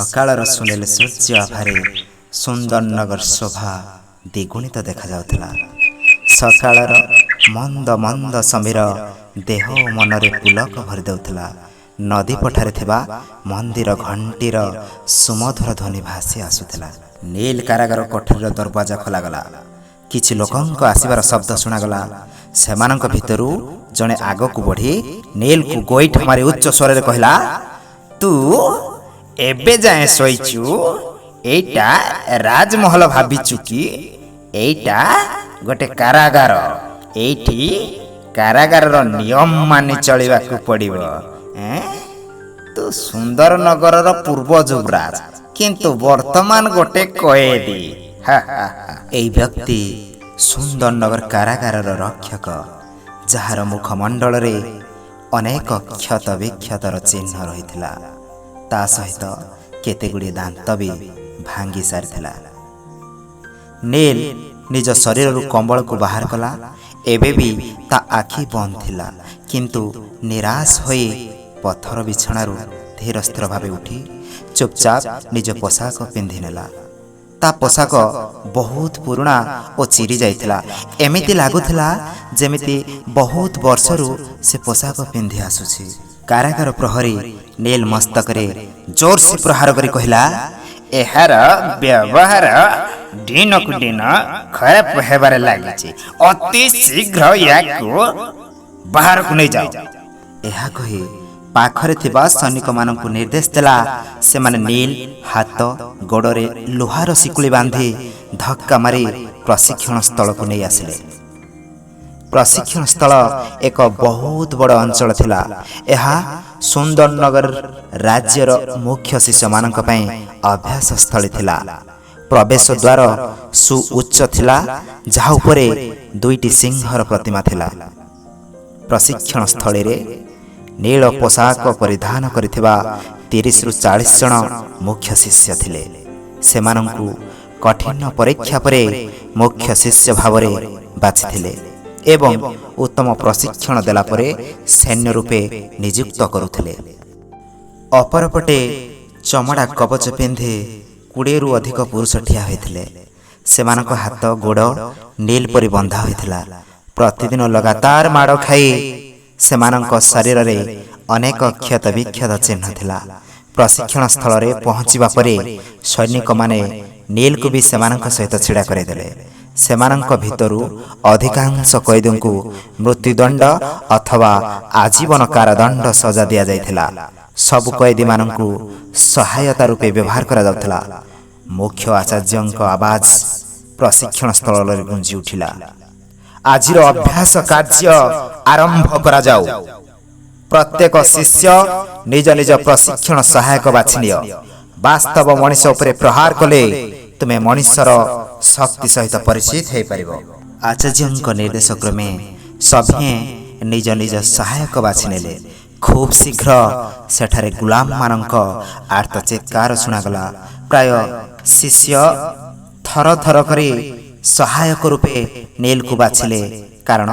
ସକାଳର ସୁନେଲି ସୂର୍ଯ୍ୟ ଆଭାରେ ସୁନ୍ଦରନଗର ଶୋଭା ଦ୍ୱିଗୁଣିତ ଦେଖାଯାଉଥିଲା। ସକାଳର ମନ୍ଦ ମନ୍ଦ ସମୀର ଦେହ ଓ ମନରେ ପୁଲକ ଭରି ଦେଉଥିଲା। ନଦୀ ପଠାରେ ଥିବା ମନ୍ଦିର ଘଣ୍ଟିର ସୁମଧୁର ଧ୍ୱନି ଭାସି ଆସୁଥିଲା। ନୀଲ କାରାଗାର କୋଠରୀର ଦରୱାଜା ଖୋଲାଗଲା। କିଛି ଲୋକଙ୍କ ଆସିବାର ଶବ୍ଦ ଶୁଣାଗଲା। ସେମାନଙ୍କ ଭିତରୁ ଜଣେ ଆଗକୁ ବଢ଼ି ନୀଲକୁ ଗୋଇଠା ମାରି ଉଚ୍ଚ ସ୍ୱରରେ କହିଲା, ତୁ ଏବେ ଯାଏଁ ଶୋଇଛୁ? ଏଇଟା ରାଜମହଲ ଭାବିଛୁ କି? ଏଇଟା ଗୋଟେ କାରାଗାର। ଏଇଠି କାରାଗାରର ନିୟମ ମାନି ଚଳିବାକୁ ପଡ଼ିବ। ଏଁ? ତୁ ସୁନ୍ଦରନଗରର ପୂର୍ବ ଯୁବରାଜ, କିନ୍ତୁ ବର୍ତ୍ତମାନ ଗୋଟେ କଏଦୀ। ହା ହା ହା। ଏଇ ବ୍ୟକ୍ତି ସୁନ୍ଦରନଗର କାରାଗାରର ରକ୍ଷକ, ଯାହାର ମୁଖମଣ୍ଡଳରେ ଅନେକ କ୍ଷତ ବିକ୍ଷତର ଚିହ୍ନ ରହିଥିଲା। ତା ସହିତ କେତେଗୁଡ଼ିଏ ଦାନ୍ତ ବି ଭାଙ୍ଗି ସାରିଥିଲା। ନୀଲ ନିଜ ଶରୀରରୁ କମ୍ବଳକୁ ବାହାର କଲା। ଏବେ ବି ତା ଆଖି ବନ୍ଦ ଥିଲା, କିନ୍ତୁ ନିରାଶ ହୋଇ ପଥର ବିଛଣାରୁ ଧୀର ସ୍ଥିର ଭାବେ ଉଠି ଚୁପଚାପ ନିଜ ପୋଷାକ ପିନ୍ଧିନେଲା। ତା ପୋଷାକ ବହୁତ ପୁରୁଣା ଓ ଚିରି ଯାଇଥିଲା। ଏମିତି ଲାଗୁଥିଲା ଯେମିତି ବହୁତ ବର୍ଷରୁ ସେ ପୋଷାକ ପିନ୍ଧି ଆସୁଛି। କାରାଗାର ପ୍ରହରୀ ନୀଲ ମସ୍ତକରେ ଜୋରସେ ପ୍ରହାର କରି କହିଲା, ଏହାର ବ୍ୟବହାର ଦିନକୁ ଦିନ ଖରାପ ହେବାରେ ଲାଗିଛି। ଅତି ଶୀଘ୍ର ୟାକୁ ବାହାରକୁ ନେଇଯାଅ। ଏହା କହି ପାଖରେ ଥିବା ସୈନିକମାନଙ୍କୁ ନିର୍ଦ୍ଦେଶ ଦେଲା। ସେମାନେ ନୀଲ ହାତ ଗୋଡ଼ରେ ଲୁହାର ଶିକୁଳି ବାନ୍ଧି ଧକ୍କା ମାରି ପ୍ରଶିକ୍ଷଣ ସ୍ଥଳକୁ ନେଇ ଆସିଲେ। ପ୍ରଶିକ୍ଷଣ ସ୍ଥଳ ଏକ ବହୁତ ବଡ଼ ଅଞ୍ଚଳ ଥିଲା। ଏହା ସୁନ୍ଦରନଗର ରାଜ୍ୟର ମୁଖ୍ୟ ଶିଷ୍ୟମାନଙ୍କ ପାଇଁ ଅଭ୍ୟାସ ସ୍ଥଳୀ ଥିଲା। ପ୍ରବେଶ ଦ୍ୱାର ସୁଉଚ୍ଚ ଥିଲା, ଯାହା ଉପରେ ଦୁଇଟି ସିଂହର ପ୍ରତିମା ଥିଲା। ପ୍ରଶିକ୍ଷଣ ସ୍ଥଳୀରେ ନୀଳ ପୋଷାକ ପରିଧାନ କରିଥିବା 30ରୁ 40 ଜଣ ମୁଖ୍ୟ ଶିଷ୍ୟ ଥିଲେ। ସେମାନଙ୍କୁ କଠିନ ପରୀକ୍ଷା ପରେ ମୁଖ୍ୟ ଶିଷ୍ୟ ଭାବରେ ବାଛିଥିଲେ ଏବଂ ଉତ୍ତମ ପ୍ରଶିକ୍ଷଣ ଦେଲା ପରେ ସୈନ୍ୟ ରୂପେ ନିଯୁକ୍ତ କରୁଥିଲେ। ଅପରପଟେ ଚମଡ଼ା କବଚ ପିନ୍ଧି 20ରୁ ଅଧିକ ପୁରୁଷ ଠିଆ ହୋଇଥିଲେ। ସେମାନଙ୍କ ହାତ ଗୋଡ଼ ନୀଲ ପରି ବନ୍ଧା ହୋଇଥିଲା। ପ୍ରତିଦିନ ଲଗାତାର ମାଡ଼ ଖାଇ ସେମାନଙ୍କ ଶରୀରରେ ଅନେକ କ୍ଷତ ବିକ୍ଷତ ଚିହ୍ନ ଥିଲା। ପ୍ରଶିକ୍ଷଣ ସ୍ଥଳରେ ପହଞ୍ଚିବା ପରେ ସୈନିକମାନେ ନୀଲକୁ ବି ସେମାନଙ୍କ ସହିତ ଛିଡ଼ା କରାଇଦେଲେ। ସେମାନଙ୍କ ଭିତରୁ ଅଧିକାଂଶ କଏଦୀଙ୍କୁ ମୃତ୍ୟୁଦଣ୍ଡ ଅଥବା ଆଜୀବନ କାରାଦଣ୍ଡ ସଜା ଦିଆଯାଇଥିଲା। ସବୁ କଏଦୀମାନଙ୍କୁ ସହାୟତା ରୂପେ ବ୍ୟବହାର କରାଯାଉଥିଲା। ମୁଖ୍ୟ ଆଚାର୍ଯ୍ୟଙ୍କ ଆବାଜ ପ୍ରଶିକ୍ଷଣ ସ୍ଥଳରେ ଗୁଞ୍ଜି ଉଠିଲା, ଆଜିର ଅଭ୍ୟାସ କାର୍ଯ୍ୟ ଆରମ୍ଭ କରାଯାଉ। ପ୍ରତ୍ୟେକ ଶିଷ୍ୟ ନିଜ ନିଜ ପ୍ରଶିକ୍ଷଣ ସହାୟକ ବାଛି ନିଅ। ବାସ୍ତବ ମଣିଷ ଉପରେ ପ୍ରହାର କଲେ ତୁମେ ମଣିଷର ଶକ୍ତି ସହିତ ପରିଚିତ ହୋଇପାରିବ। ଆଚାର୍ଯ୍ୟଙ୍କ ନିର୍ଦ୍ଦେଶ କ୍ରମେ ସଭିଏଁ ନିଜ ନିଜ ସହାୟକ ବାଛି ନେଲେ। ଖୁବ୍ ଶୀଘ୍ର ସେଠାରେ ଗୁଲାମମାନଙ୍କ ଆର୍ତ୍ତ ଚିତ୍କାର ଶୁଣାଗଲା। ପ୍ରାୟ ଶିଷ୍ୟ ଥର ଥର କରି ସହାୟକ ରୂପେ ନୀଲକୁ ବାଛିଲେ, କାରଣ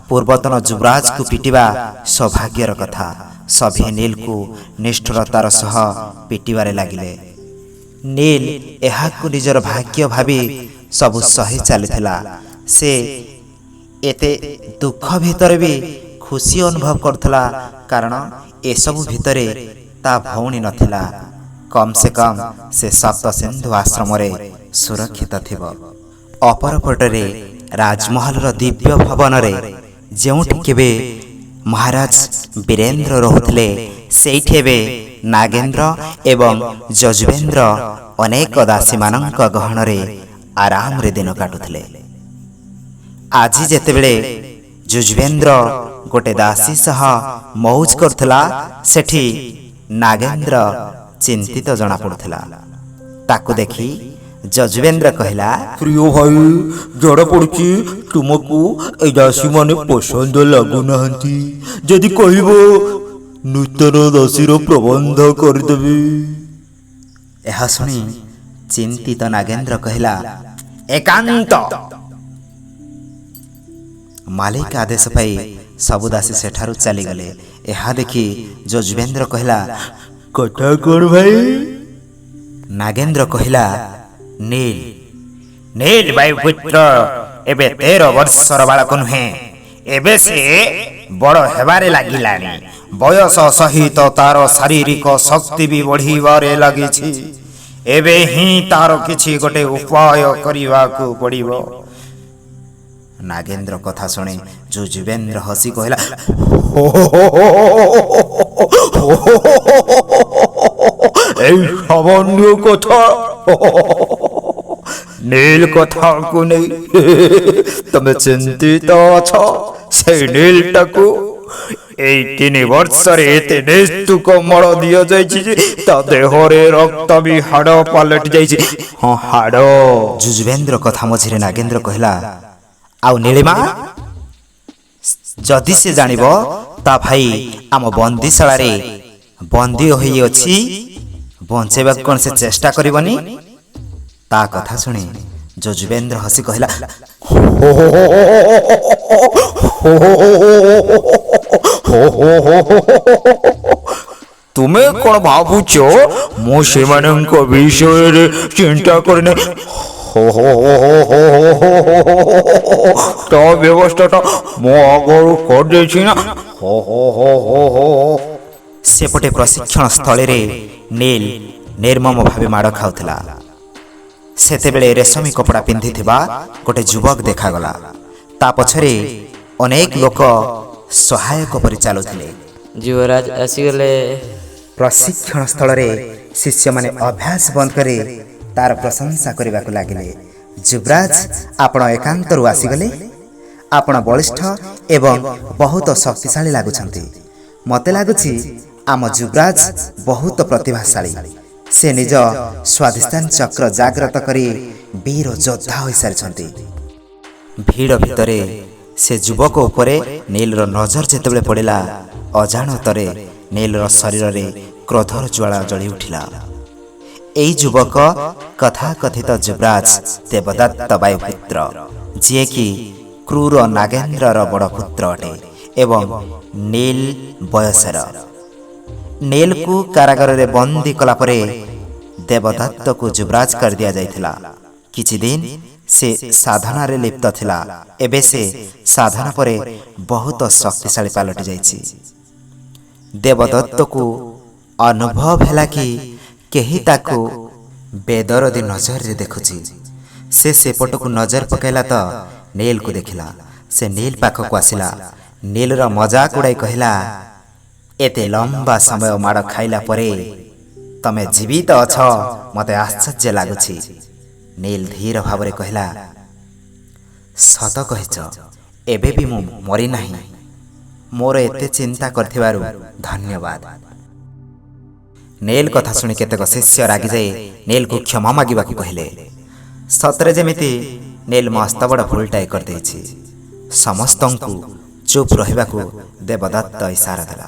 ପୂର୍ବତନ ଯୁବରାଜକୁ ପିଟିବା ସୌଭାଗ୍ୟର କଥା। ସଭିଏଁ ନୀଲକୁ ନିଷ୍ଠୁରତାର ସହ ପିଟିବାରେ ଲାଗିଲେ। ନୀଲ ଏହାକୁ ନିଜର ଭାଗ୍ୟ ଭାବି ସବୁ ସହି ଚାଲିଥିଲା। ସେ ଏତେ ଦୁଃଖ ଭିତରେ ବି ଖୁସି ଅନୁଭବ କରୁଥିଲା, କାରଣ ଏସବୁ ଭିତରେ ତା ଭଉଣୀ ନଥିଲା। କମ୍ ସେ କମ୍ ସେ ସପ୍ତସିନ୍ଧୁ ଆଶ୍ରମରେ ସୁରକ୍ଷିତ ଥିବ। ଅପରପଟରେ ରାଜମହଲର ଦିବ୍ୟ ଭବନରେ, ଯେଉଁଠି କେବେ ମହାରାଜ ବୀରେନ୍ଦ୍ର ରହୁଥିଲେ, ସେଇଠି ଏବେ ନାଗେନ୍ଦ୍ର ଏବଂ ଯଜୁବେନ୍ଦ୍ର ଅନେକ ଦାସୀମାନଙ୍କ ଗହଣରେ ଆରାମରେ ଦିନ କାଟୁଥିଲେ। ଆଜି ଯେତେବେଳେ ଯୁଜବେନ୍ଦ୍ର ଗୋଟେ ଦାସୀ ସହ ମଉଜ କରୁଥିଲା, ସେଠି ନାଗେନ୍ଦ୍ର ଚିନ୍ତିତ ଜଣାପଡ଼ୁଥିଲା। ତାକୁ ଦେଖି ଯଜୁବେନ୍ଦ୍ର କହିଲା, ପ୍ରିୟ ଭାଇ, ଜଣାପଡ଼ୁଛି ତୁମକୁ ଏ ଦାସୀମାନେ ପସନ୍ଦ ଲାଗୁନାହାନ୍ତି। ଯଦି କହିବ, ନୂତନ ଦାସୀର ପ୍ରବନ୍ଧ କରିଦେବି। ଏହା ଶୁଣି ଚିନ୍ତିତ ନାଗେନ୍ଦ୍ର କହିଲା, ଏକାନ୍ତ ମାଲିକ ଆଦେଶ ପାଇ ସବୁ ଦାସୀ ସେଠାରୁ ଚାଲିଗଲେ। ଏହା ଦେଖି ଯଜୁବେନ୍ଦ୍ର କହିଲା, କଥା କ'ଣ ଭାଇ? ନାଗେନ୍ଦ୍ର କହିଲା, ନୀଲ, ନୀଲ ବାୟୁପୁତ୍ର ଏବେ 13 ବର୍ଷର ବାଳକ ନୁହେଁ। ଏବେ ସେ ବଡ଼ ହେବାରେ ଲାଗିଲାଣି। ବୟସ ସହିତ ତାର ଶାରୀରିକ ଶକ୍ତି ବି ବଢ଼ିବାରେ ଲାଗିଛି। ଏବେ ହିଁ ତାର କିଛି ଗୋଟେ ଉପାୟ କରିବାକୁ ପଡ଼ିବ। ନାଗେନ୍ଦ୍ର କଥା ଶୁଣି ଯୁଜୁବେନ୍ଦ୍ର ହସି କହିଲା, ଏଇ ସାମାନ୍ୟ କଥା, ନୀଲ କଥାକୁ ନେଇ ତମେ ଚିନ୍ତିତ ଅଛ? ସେଇ ନୀଲଟାକୁ ଏଇ 3 ବର୍ଷରେ ଏତେ ନିସ୍ତୁକ ମଳ ଦିଆଯାଇଛି ଯେ ତା ଦେହରେ ରକ୍ତ ବି ହାଡ଼ ପାଲଟି ଯାଇଛି। ହଁ, ହାଡ଼। ଯୁଜୁବେନ୍ଦ୍ର କଥା ମଝିରେ ନାଗେନ୍ଦ୍ର କହିଲା, ଆଉ ନୀଳିମା? ଯଦି ସେ ଜାଣିବ ତା ଭାଇ ଆମ ବନ୍ଦୀଶାଳାରେ ବନ୍ଦୀ ହୋଇଅଛି, ବଞ୍ଚେଇବାକୁ କ'ଣ ସେ ଚେଷ୍ଟା କରିବନି? ତା କଥା ଶୁଣି ଯଜୁବେନ୍ଦ୍ର ହସି କହିଲା, ତୁମେ କ'ଣ ଭାବୁଛ ମୁଁ ସେମାନଙ୍କ ବିଷୟରେ ଚିନ୍ତା କରିନି? ତା ବ୍ୟବସ୍ଥାଟା ମୁଁ ଆଗରୁ କରିଦେଇଛି ନା। ସେପଟେ ପ୍ରଶିକ୍ଷଣ ସ୍ଥଳୀରେ ନୀଲ ନିର୍ମମ ଭାବେ ମାଡ଼ ଖାଉଥିଲା। ସେତେବେଳେ ରେଶମୀ କପଡ଼ା ପିନ୍ଧିଥିବା ଗୋଟେ ଯୁବକ ଦେଖାଗଲା। ତା ପଛରେ ଅନେକ ଲୋକ ସହାୟକ ପରି ଚାଲୁଥିଲେ। ଯୁବରାଜ ଆସିଗଲେ। ପ୍ରଶିକ୍ଷଣ ସ୍ଥଳରେ ଶିଷ୍ୟମାନେ ଅଭ୍ୟାସ ବନ୍ଦ କରି ତାର ପ୍ରଶଂସା କରିବାକୁ ଲାଗିଲେ। ଯୁବରାଜ, ଆପଣ ଏକାନ୍ତରୁ ଆସିଗଲେ। ଆପଣ ବଳିଷ୍ଠ ଏବଂ ବହୁତ ଶକ୍ତିଶାଳୀ ଲାଗୁଛନ୍ତି। ମୋତେ ଲାଗୁଛି ଆମ ଯୁବରାଜ ବହୁତ ପ୍ରତିଭାଶାଳୀ। ସେ ନିଜ ସ୍ୱାଧିଷ୍ଠାନ ଚକ୍ର ଜାଗ୍ରତ କରି ବୀର ଯୋଦ୍ଧା ହୋଇସାରିଛନ୍ତି। ଭିଡ଼ ଭିତରେ ସେ ଯୁବକ ଉପରେ ନୀଲର ନଜର ଯେତେବେଳେ ପଡ଼ିଲା, ଅଜାଣତରେ ନୀଲର ଶରୀରରେ କ୍ରୋଧର ଜ୍ୱାଳା ଜଳି ଉଠିଲା। ଏଇ ଯୁବକ କଥାକଥିତ ଯୁବରାଜ ଦେବଦତ୍ତ ବାୟୁପୁତ୍ର, ଯିଏକି କ୍ରୂର ନାଗେନ୍ଦ୍ରର ବଡ଼ ପୁତ୍ର ଅଟେ ଏବଂ ନୀଲ ବୟସର। ନୀଲକୁ କାରାଗାରରେ ବନ୍ଦୀ କଲା ପରେ ଦେବଦତ୍ତକୁ ଯୁବରାଜ କରିଦିଆଯାଇଥିଲା। କିଛି ଦିନ ସେ ସାଧନାରେ ଲିପ୍ତ ଥିଲା। ଏବେ ସେ ସାଧନା ପରେ ବହୁତ ଶକ୍ତିଶାଳୀ ପାଲଟି ଯାଇଛି। ଦେବଦତ୍ତକୁ ଅନୁଭବ ହେଲା କି କେହି ତାକୁ ବେଦରଦି ନଜରରେ ଦେଖୁଛି। ସେ ସେପଟକୁ ନଜର ପକାଇଲା ତ ନୀଲକୁ ଦେଖିଲା। ସେ ନୀଲ ପାଖକୁ ଆସିଲା। ନୀଲର ମଜାକ ଉଡ଼ାଇ କହିଲା, ଏତେ ଲମ୍ବା ସମୟ ମାଡ଼ ଖାଇଲା ପରେ ତମେ ଜୀବିତ ଅଛ, ମୋତେ ଆଶ୍ଚର୍ଯ୍ୟ ଲାଗୁଛି। ନୀଲ ଧୀର ଭାବରେ କହିଲା, ସତ କହିଛ, ଏବେ ବି ମୁଁ ମରିନାହିଁ। ମୋର ଏତେ ଚିନ୍ତା କରିଥିବାରୁ ଧନ୍ୟବାଦ। ନୀଲ କଥା ଶୁଣି କେତେକ ଶିଷ୍ୟ ରାଗିଯାଇ ନୀଲକୁ କ୍ଷମା ମାଗିବାକୁ କହିଲେ। ସତରେ ଯେମିତି ନୀଲ ମସ୍ତ ବଡ଼ ଭୁଲଟାଏ କରିଦେଇଛି। ସମସ୍ତଙ୍କୁ ଚୁପ୍ ରହିବାକୁ ଦେବଦତ୍ତ ଇସାରା ଦେଲା।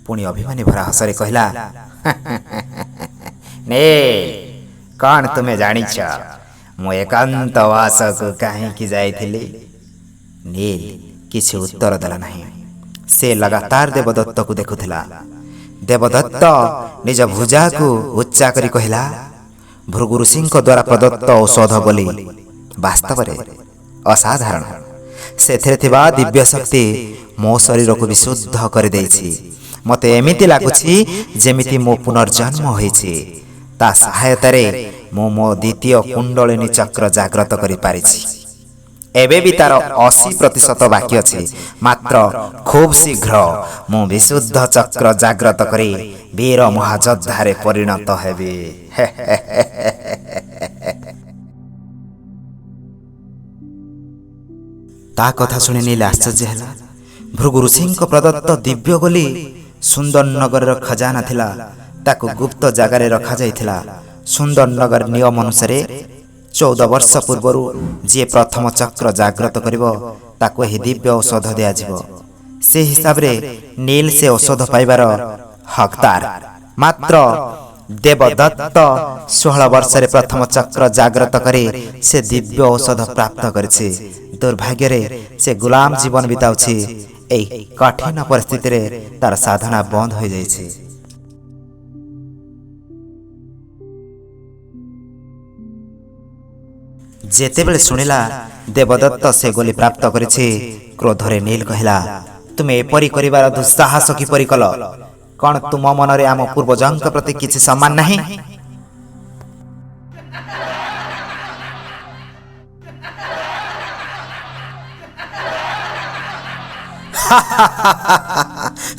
ପୁଣି ଅଭିମାନୀ ଭରା ହସରେ କହିଲା, ନୀଲ, କ'ଣ ତୁମେ ଜାଣିଛ ମୁଁ ଏକାନ୍ତ ବାସକୁ କାହିଁକି ଯାଇଥିଲି? ନୀଲ କିଛି ଉତ୍ତର ଦେଲା ନାହିଁ। ସେ ଲଗାତାର ଦେବଦତ୍ତକୁ ଦେଖୁଥିଲା। ଦେବଦତ୍ତ ନିଜ ଭୁଜାକୁ ଉଚ୍ଚା କରି କହିଲା, ଭୃଗୁ ଋଷିଙ୍କ ଦ୍ୱାରା ପ୍ରଦତ୍ତ ଔଷଧ ବୋଲି ବାସ୍ତବରେ ଅସାଧାରଣ। ସେଥିରେ ଥିବା ଦିବ୍ୟ ଶକ୍ତି ମୋ ଶରୀରକୁ ବିଶୁଦ୍ଧ କରିଦେଇଛି। ମୋତେ ଏମିତି ଲାଗୁଛି ଯେମିତି ମୋ ପୁନର୍ଜନ୍ମ ହୋଇଛି। ତା ସହାୟତାରେ ମୁଁ ମୋ ଦ୍ୱିତୀୟ କୁଣ୍ଡଳିନୀ ଚକ୍ର ଜାଗ୍ରତ କରିପାରିଛି। ଏବେ ବି ତାର 80% ବାକି ଅଛି। ମାତ୍ର ଖୁବ୍ ଶୀଘ୍ର ମୁଁ ବିଶୁଦ୍ଧ ଚକ୍ର ଜାଗ୍ରତ କରି ବୀର ମହାଯୋଦ୍ଧାରେ ପରିଣତ ହେବି। ତା କଥା ଶୁଣି ନୀଲ ଆଶ୍ଚର୍ଯ୍ୟ ହେଲା। ଭୃଗୁ ଋଷିଙ୍କ ପ୍ରଦତ୍ତ ଦିବ୍ୟ ଗୋଲି ସୁନ୍ଦରନଗରର ଖଜାନା ଥିଲା। ତାକୁ ଗୁପ୍ତ ଜାଗାରେ ରଖାଯାଇଥିଲା। ସୁନ୍ଦରନଗର ନିୟମ ଅନୁସାରେ 14 ବର୍ଷ ପୂର୍ବରୁ ଯିଏ ପ୍ରଥମ ଚକ୍ର ଜାଗ୍ରତ କରିବ, ତାକୁ ଏହି ଦିବ୍ୟ ଔଷଧ ଦିଆଯିବ। ସେ ହିସାବରେ ନୀଲ ସେ ଔଷଧ ପାଇବାର ହକଦାର। ମାତ୍ର ଦେବଦତ୍ତ 16 ବର୍ଷରେ ପ୍ରଥମ ଚକ୍ର ଜାଗ୍ରତ କରି ସେ ଦିବ୍ୟ ଔଷଧ ପ୍ରାପ୍ତ କରିଛି। ଦୁର୍ଭାଗ୍ୟରେ ସେ ଗୁଲାମ ଜୀବନ ବିତାଉଛି। ଏହି କଠିନ ପରିସ୍ଥିତିରେ ତାର ସାଧନା ବନ୍ଦ ହୋଇଯାଇଛି। ଯେତେବେଳେ ଶୁଣିଲା ଦେବଦତ୍ତ ସେ ଗୋଲି ପ୍ରାପ୍ତ କରିଛି, କ୍ରୋଧରେ ନୀଲ କହିଲା, ତୁମେ ଏପରି କରିବାର ଦୁଃସାହସ କିପରି କଲ? କ'ଣ ତୁମ ମନରେ ଆମ ପୂର୍ବଜଙ୍କ ପ୍ରତି କିଛି ସମ୍ମାନ ନାହିଁ?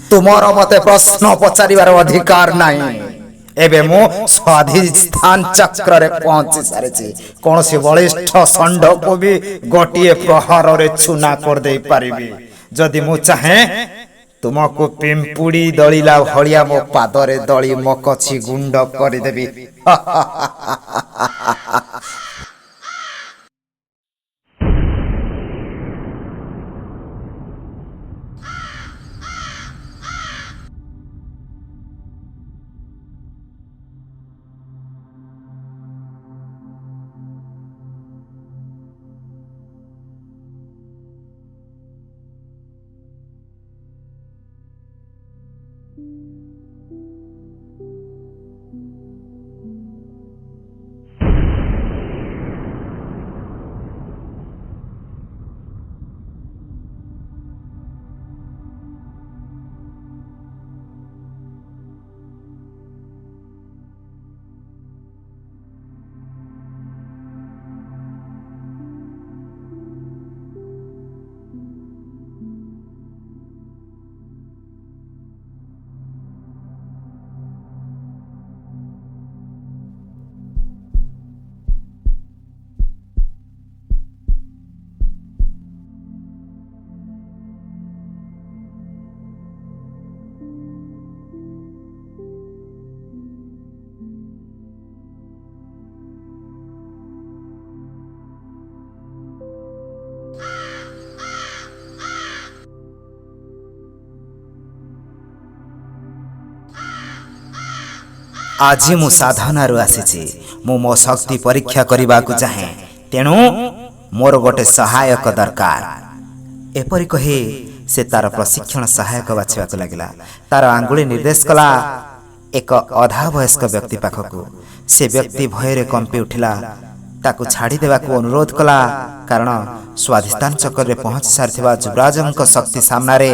ତୁମର ମତେ ପ୍ରଶ୍ନ ପଚାରିବାର ଅଧିକାର ନାହିଁ। ଏବେ ମୁଁ ସ୍ୱାଧିଷ୍ଠାନ ଚକ୍ରରେ ପହଞ୍ଚି ସାରିଛି। କୌଣସି ବଳିଷ୍ଠ ଷଣ୍ଢକୁ ବି ଗୋଟିଏ ପ୍ରହାରରେ ଚୁନା କରିଦେଇ ପାରିବି। ଯଦି ମୁଁ ଚାହେଁ, ତୁମକୁ ପିମ୍ପୁଡ଼ି ଦଳିଲା ଭଳିଆ ମୋ ପାଦରେ ଦଳି ମକଚି ଗୁଣ୍ଡ କରିଦେବି। ଆଜି ମୁଁ ସାଧନାରୁ ଆସିଛି। ମୁଁ ମୋ ଶକ୍ତି ପରୀକ୍ଷା କରିବାକୁ ଚାହେଁ, ତେଣୁ ମୋର ଗୋଟେ ସହାୟକ ଦରକାର। ଏପରି କହି ସେ ତାର ପ୍ରଶିକ୍ଷଣ ସହାୟକ ବାଛିବାକୁ ଲାଗିଲା। ତାର ଆଙ୍ଗୁଳି ନିର୍ଦ୍ଦେଶ କଲା ଏକ ଅଧା ବୟସ୍କ ବ୍ୟକ୍ତି ପାଖକୁ। ସେ ବ୍ୟକ୍ତି ଭୟରେ କମ୍ପି ଉଠିଲା, ତାକୁ ଛାଡ଼ିଦେବାକୁ ଅନୁରୋଧ କଲା, କାରଣ ସ୍ୱାଧିଷ୍ଠାନ ଚକ୍ରରେ ପହଞ୍ଚି ସାରିଥିବା ଯୁବରାଜଙ୍କ ଶକ୍ତି ସାମ୍ନାରେ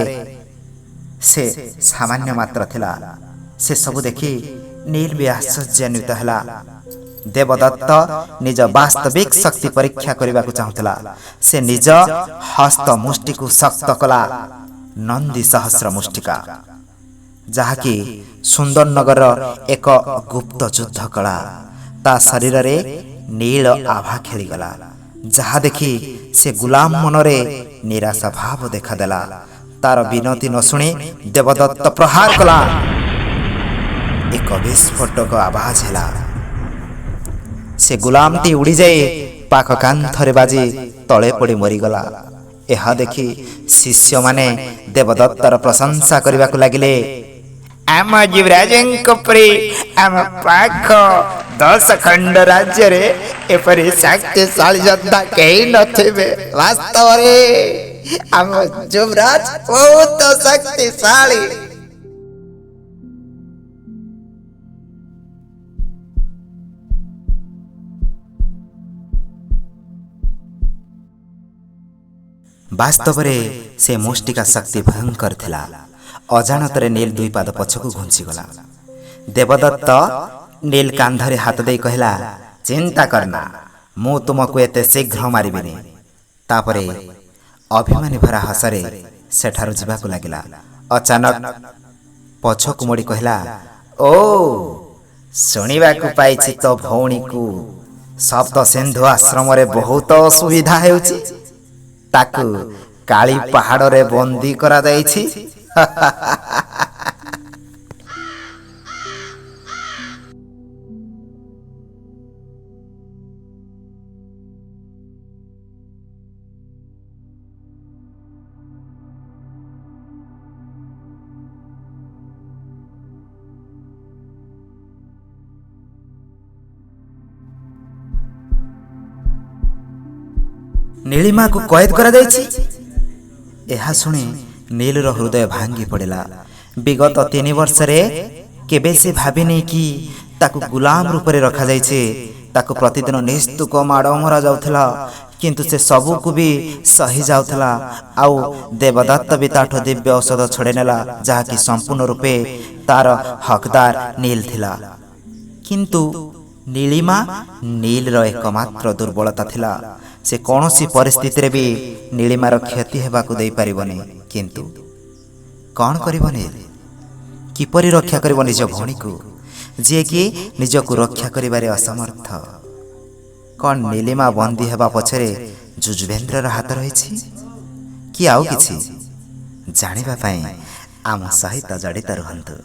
ସେ ସାମାନ୍ୟ ମାତ୍ର ଥିଲା। ସେସବୁ ଦେଖି ନୀଲ ବି ଆଶ୍ଚର୍ଯ୍ୟାନ୍ୱିତ ହେଲା। ଦେବଦତ୍ତ ନିଜ ବାସ୍ତବିକ ଶକ୍ତି ପରୀକ୍ଷା କରିବାକୁ ଚାହୁଁଥିଲା। ସେ ନିଜ ହସ୍ତ ମୁଷ୍ଟିକୁ ଶକ୍ତ କଲା, ନନ୍ଦୀ ସହସ୍ର ମୁଷ୍ଟିକା, ଯାହାକି ସୁନ୍ଦରନଗରର ଏକ ଗୁପ୍ତ ଯୁଦ୍ଧ କଳା। ତା ଶରୀରରେ ନୀଳ ଆଭା ଖେଳିଗଲା, ଯାହା ଦେଖି ସେ ଗୁଲାମ ମନରେ ନିରାଶା ଭାବ ଦେଖାଦେଲା। ତାର ବିନତି ନ ଶୁଣି ଦେବଦତ୍ତ ପ୍ରହାର କଲା। ଏକ ବିସ୍ଫୋଟକ ଆବାଜ ହେଲା। ସେ ଗୁଲାମଟି ଉଡ଼ିଯାଇ ପାଖ କାନ୍ଥରେ ବାଜି ତଳେ ପଡ଼ି ମରିଗଲା। ଏହା ଦେଖି ଶିଷ୍ୟମାନେ ଦେବଦତ୍ତର ପ୍ରଶଂସା କରିବାକୁ ଲାଗିଲେ। ଆମ ଯୁବରାଜଙ୍କ ପରି ଆମ ପାଖ 10 ଖଣ୍ଡ ରାଜ୍ୟରେ ଏପରି ଶକ୍ତିଶାଳୀ ଯୋଦ୍ଧା କେହି ନଥିବେ। ବାସ୍ତବରେ ଆମ ଯୁବରାଜ ବହୁତ ଶକ୍ତିଶାଳୀ। ବାସ୍ତବରେ ସେ ମୁଷ୍ଟିକା ଶକ୍ତି ଭୟଙ୍କର ଥିଲା। ଅଜାଣତରେ ନୀଲ ଦୁଇ ପାଦ ପଛକୁ ଘୁଞ୍ଚିଗଲା। ଦେବଦତ୍ତ ନୀଲ କାନ୍ଧରେ ହାତ ଦେଇ କହିଲା, ଚିନ୍ତା କରନା, ମୁଁ ତୁମକୁ ଏତେ ଶୀଘ୍ର ମାରିବିନି। ତାପରେ ଅଭିମାନୀ ଭରା ହସରେ ସେଠାରୁ ଯିବାକୁ ଲାଗିଲା। ଅଚାନକ ପଛକୁ ମୋଡ଼ି କହିଲା, ଓ, ଶୁଣିବାକୁ ପାଇଛି ତୋ ଭଉଣୀକୁ ସପ୍ତ ସିନ୍ଧୁ ଆଶ୍ରମରେ ବହୁତ ଅସୁବିଧା ହେଉଛି, ତାକୁ କାଳି ପାହାଡ଼ରେ ବନ୍ଦୀ କରାଯାଇଛି। ନୀଳିମାକୁ କଏଦ କରାଯାଇଛି? ଏହା ଶୁଣି ନୀଲର ହୃଦୟ ଭାଙ୍ଗି ପଡ଼ିଲା। ବିଗତ 3 ବର୍ଷରେ କେବେ ସେ ଭାବିନି କି ତାକୁ ଗୁଲାମ ରୂପରେ ରଖାଯାଇଛି। ତାକୁ ପ୍ରତିଦିନ ନିସ୍ତୁକ ମାଡ଼ ମରା ଯାଉଥିଲା, କିନ୍ତୁ ସେ ସବୁକୁ ବି ସହି ଯାଉଥିଲା। ଆଉ ଦେବଦତ୍ତ ବି ତାଠୁ ଦିବ୍ୟ ଔଷଧ ଛଡ଼େଇ ନେଲା, ଯାହାକି ସମ୍ପୂର୍ଣ୍ଣ ରୂପେ ତାର ହକଦାର ନୀଲ ଥିଲା। କିନ୍ତୁ ନୀଳିମା ନୀଲର ଏକମାତ୍ର ଦୁର୍ବଳତା ଥିଲା। ସେ କୌଣସି ପରିସ୍ଥିତିରେ ବି ନୀଳିମାର କ୍ଷତି ହେବାକୁ ଦେଇପାରିବନି। କିନ୍ତୁ କ'ଣ କରିବ ନୀଲ? କିପରି ରକ୍ଷା କରିବ ନିଜ ଭଉଣୀକୁ, ଯିଏକି ନିଜକୁ ରକ୍ଷା କରିବାରେ ଅସମର୍ଥ? କ'ଣ ନୀଳିମା ବନ୍ଦୀ ହେବା ପଛରେ ଯୁଜୁବେନ୍ଦ୍ରର ହାତ ରହିଛି କି ଆଉ କିଛି? ଜାଣିବା ପାଇଁ ଆମ ସହିତ ଜଡ଼ିତ ରୁହନ୍ତୁ।